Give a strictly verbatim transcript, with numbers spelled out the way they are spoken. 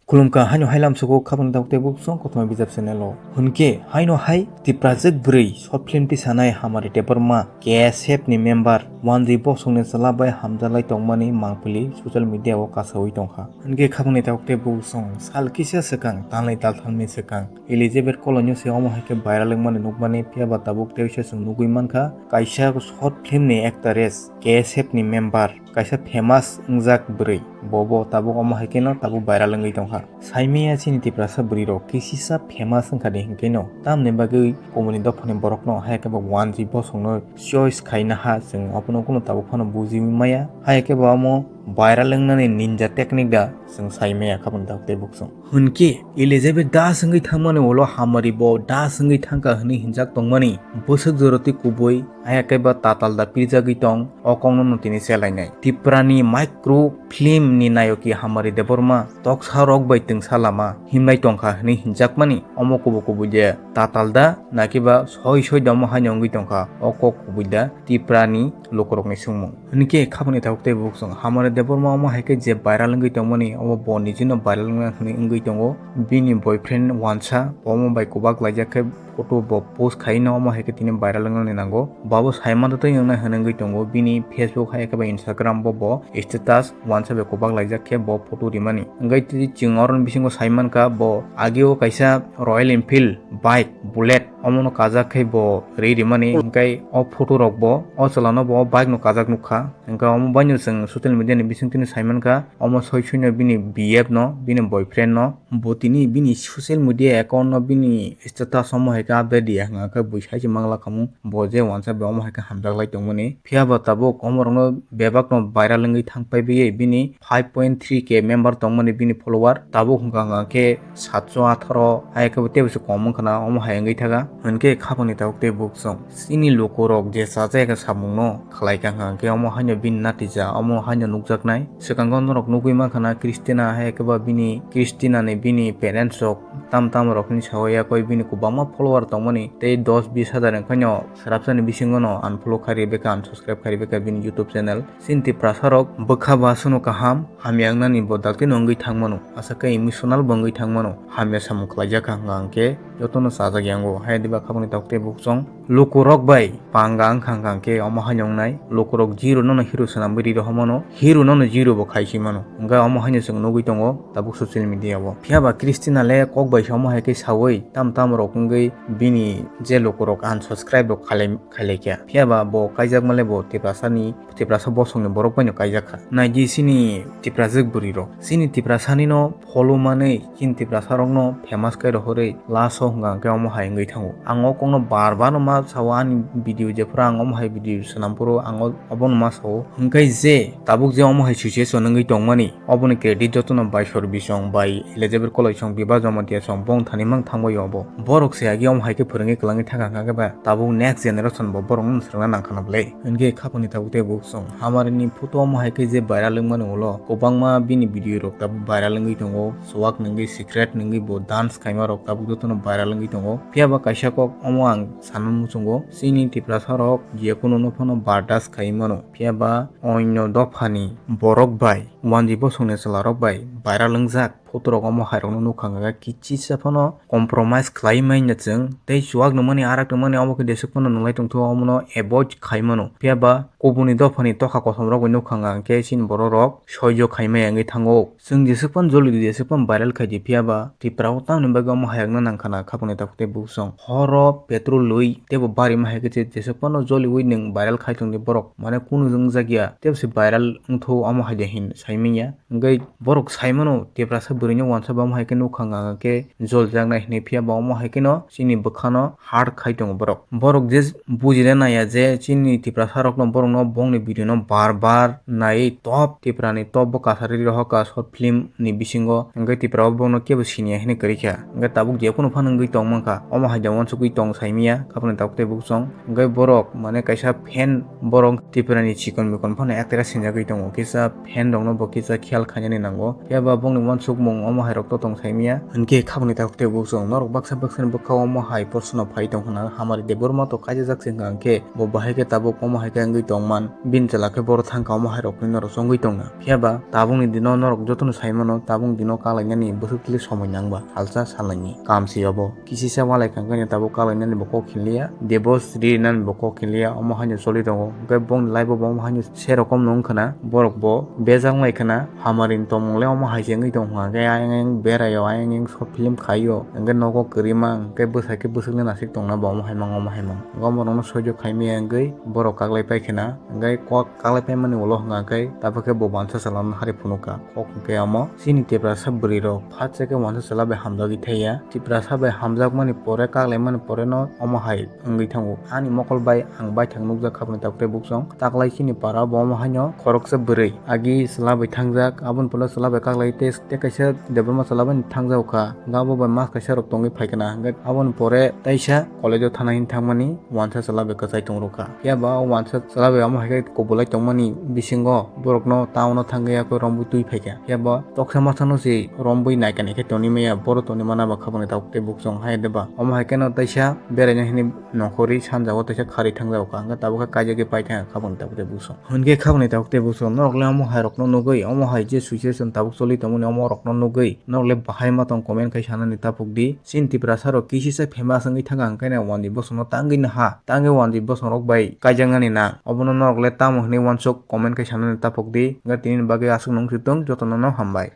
Khulumkha haino hai lamsugo khabangni tabuk tei buk song kothoma bijap channel o. Hwnkhe haino hai Tiprajwk bwrwi short film tisanai Hamari Debbarma K S F ni member Wanjwi Bosongni chwla bai hamjaklai tongmani mangpili social media o kasawi tongkha. Hwnkhe khabangni tabuk tei buk song sal kisa swkang talnwi talthamni swkang Elizabeth Kolonio se omo hai khe viral wngmani nukmani, phiyaba tabuk tei se chwng nugwi mankha kaisa short film ni actress K S F ni member kaisa famous wngjak bwrwi, bo bo tabuk omo hai kheno tabuk viral wngwi tongkha. Saimaya chini Tiprasa bwrwi rok kisisa famous wngkha de hinkheno tamni bagwi komoni dophani borokno hai khe bo Wanjwi Bosongno choice khaina ha chwng abono kunu tabuk phano bujiwi maya hai khe bo omo viral wngnani ninja technique da chwng saimaya khabangni tabuk tei buk song. Hwnkhe Elizabeth das wngwi thangmani ulo Hamari bo das wngwi thangkha hwnwi hinjak tongmani bwswk joroti kubui aya khe ba tatal da pirjagwi tong, o kokno no tini selainai. Tiprani micro film ni nayoki Hamari Debbarma toksa rok bai twngsa lama himlai tongkha hwnwi hinjakmani omo kubu kubui de tatal da nakiba soi soi da omo haino wngwi tongkha o kok kubui da Tiprani lukurokni swngmung. Hwnkhe khabangni tabuk tei buk song Hamari Debbarma omo hai khe je viral wngwi tongmani, omo bo nijino viral wngna hwnwi wngwi tongo. Bini boyfriend wansa omo bai kubak laijak khe photo bo post khaino omo hai khe tini viral wngnani nango. Babo saimanta tei wngna hwnwi wngwi tongo. Bini Facebook hai khe ba Instagram bo bo status wansa bai kubak laijak khe bo photo rimani. Hwnkhe tei chwng oroni bisingo saimankha bo ageo kaisa Royal Enfield bike Bullet omono kajak khe bo ri rimani, hwnkhe o photo rok bo o chwla no bo o bike no kajak nukha. Hwnkhe omo baino chwng social media ni bisingtwi no saimankha, omo soi soi no bini B F no, bini boyfriend no, bo tini bini social media account no bini status omo hai khe update ya hwnkha khe bui sai se mangla khamu bo je wansa bai omo hai khe hamjak lai tongmani. Phiyaba tabuk omo rok no bebak no viral wngwi thang pai biyai bini five point three K member tongmani bini follower, tabuk hwnkha hwnkha khe satso atharo hai khe bo teibo se kom wngkha na omo hai wngwi thaga. Hwnkhe khabangni tabuk tei buk song chini lukurok je chajakya samungno khlaikha hwnkha khe omo haino bini natija omo haino nukjaknai. Swkango norok nugwi mankha na Christina hai khe ba bini Christina ni bini parents rok tam tam rokni sawi yakwi bini kwbangma follower tongmani tei dos bis hajar wngkhaino swrapsani bisingo no unfollow khairwi bwkha unsubscribe khairwi bwkha bini YouTube channel. Chini Tiprasa rok bwkha ba sono kaham hamya wngnani bo dakti no wngwi thang mano. Asa khe emotional bo wngwi thang mano. Hamya samung khlaijak kha hwnkha hwnkhe jotono chajak yango. Hai diba khabangni tabuk tei buk song lukurok bai panga wngkha hwnkha hwnkhe omo haino wngnai. Lukurok zero no no hero swnamwi ri rohor mano. Hero no no zero bo khai si mano. Hwnkhe omo haino chwng nugwi tongo tabuk social media o. Phiyaba Christina le kok bai se omo hai khe sawi tam tam rok wngwi bini je lukurok unsubscribe rok khalai khailai kha. Phiyaba bo kaijakma le bo Tiprasani, Tiprasa bosongni borok bai no kaijak kha. Naidi chini Tiprajwk bwrwi rok. Chini Tiprasani no follow manwi chini Tiprasa rok no famous kai rohorwi last o hwnkha hwnkhe omo hai wngwi thango. Ang o kokno bar bar no ma sao ani video jephuru ang omo hai video swnam phuru ang o obono ma sao. Hwnkhe je tabuk je omo hai situation wngwi tongmani oboni credit jotono bai Sor Bisong bai Elizabeth Koloi song Biba Jamatia song bong thani mang thangbai obo. Borok se agi omo hai khe phwrwngwi kwlangwi thangkha hwnkha khe ba tabuk next generation bo borok no swrwngna nangkha na bwle. Hwnkhe khapangni tabuk tei buk song Hamari ni photo omo hai khe je viral wngmani ulo kwbangma bini video rok tabuk viral wngwi tongo. Chuwak nwngwi secret nwngwi bo dance khaima rok tabuk jotono viral wngwi tongo. Phiyaba kaisa kok omo ang sanma muchungo chini Tiprasa rok jekunu no phano bardas khai mano. Phiyaba onyo dophani borok bai Wanjwi Bosongni chwlarok bai viral wngjak photo rok omo hai rokno nukha hwnkha khe kichisa phano compromise khlai manya chwng tei chuwak nungmani arak nungmani omo khe jeswk phano nunglai tongthogo omono avoid khai mano. Phiyaba kubuni dophani tokha kosom rok bai nukha hwnkha khe chini borok rok soijo khai maya wngwi thango. Chwng jeswk phano joli di jeswk phano viral khai di phiyaba Tripura o tamni bagwi omo hai wngna nangkha na khapangni takhuk tei buk song horo petrol lwi teibo bari ma hai khe jeswk phano joliwi nwng viral khai tong di borok mane kunu wngjakya teibo se viral wngthu omo hai de hin sai manya. Hwnkhe borok sai mano Tiprasa bwrwino wansa ba omo hai khe nukha hwnkha khe joljaknai hinwi phiyaba omo hai kheno chini bwkhano hurt khai tongo borok. Borok je bujina naiya je chini Tiprasa rokno borokno bongni video no bar bar naiwi top Tiprani top bo kasari rohorkha short film ni bisingo hwnkhe Tipra o bongno kebo siniya hinwi kwrwikha hwnkhe tabuk jephunu phano wngwi tong mankha omo hai de wansugwi tong saimanya khapangni tabuk tei buk song hwnkhe borok mane kaisa fan borok Tiprani chikon mikon phano ektra sinjagwi tongo kisa fan rokno bo kisa khiyal khainani nango phiyaba bongni wansuk Chwng omo hai rok to tong saimaya. Hinkhe khaboni tabuk tei bukchung norok baksa baksa ni bwkha omo hai proshno phai tong khna, Hamari Debbarma to kaijajak se hwnkha hinkhe bo bahai khe tabuk omo hai khe wngwi tongman, bini chwla khe boro thangkha omo hai rok ni norok chongwi tongna. Phiya ba tabukni dino norok jotono sai mano, tabukni dino kalainani bwswk tili somoi nangba, salsa salnwini kam se obo. Kisisa walai kha hinkhe tabuk kalainani bo kok hinliya, Debosri nani bo kok hinliya, omo haino choli tongo. Hinkhe bongni life o bo omo haino serokom no wngkhwna, borok bo bejak wnglaikha na, Hamari ni tongmung le omo hai se wngwi tong hwnka khe, ayang ayang berai o, ayang ayang short film khai o, hinkhe nogo kwrwi mang, hinkhe bwsai khe bwswk le nasik tongna bo omo hai mang, omo hai mang. Hinkhe omo rok no soijo khai maya wngwi borok kaklai pai khwna, hinkhe kok kaklai paimani ulo hwnka khe tabuk khe bo wansa chwla no hari phunukha. Kok hinkhe omo chini Tiprasa bwrwi rok phatsa khe wansa chwla bai hamjagwi thaiya. Tiprasa bai hamjakmani pore, kaklaimani pore no omo hai wngwi thango. Ani mokol bai ang baithang nukjak khaboni tabuk tei bukchung. Taklai chini para bo omo haino khoroksa bwrwi agi chwla bai thangjak, aboni pore chwla bai kaklai tei, tei kaisa Debbarma chwla bai thangjak kha. Hinkhe abo bai mas kaisa rok tongwi phai khwna. Hinkhe aboni pore taisa college o thana hini thangmani wansa chwla bai kwchai tong rwkha. Phiya ba o wansa chwla bai omo hai khe kubulai tongmani bisingo borokno town o thangwi yakui rombwi twi phaikha. Phiya bo toksa masa no se rombwi naikani khe tongwi maya, boro tongwi mana ba khaboni tabuk tei bukchung hai de ba. Omo hai kheno taisa beraina hini nongkhorwi sanjao taisa kharwi thangjago kha, hwnkhe tabuk khe kaijagwi pai thangkha khaboni tabuk tei bukchung. Hwnkhe khaboni tabuk tei bukchung norok le omo hai rokno nugwi, omo hai je situation tabuk choli tongmani omo rokno nugwi norok le bahai ma tong comment khai sanani taphuk di. Chini Tiprasa rok kisisa famous wngwi thangkha, hwnkhe na wanjwi bosongno tangwi naha, tangwi wanjwi bosong rok bai kaijaknani nang. Obono norok le tamo hwnwi uansuk comment khai sanani taphuk di. Hwnkhe tini bagwi aswk nung si tong, jotono no hambai.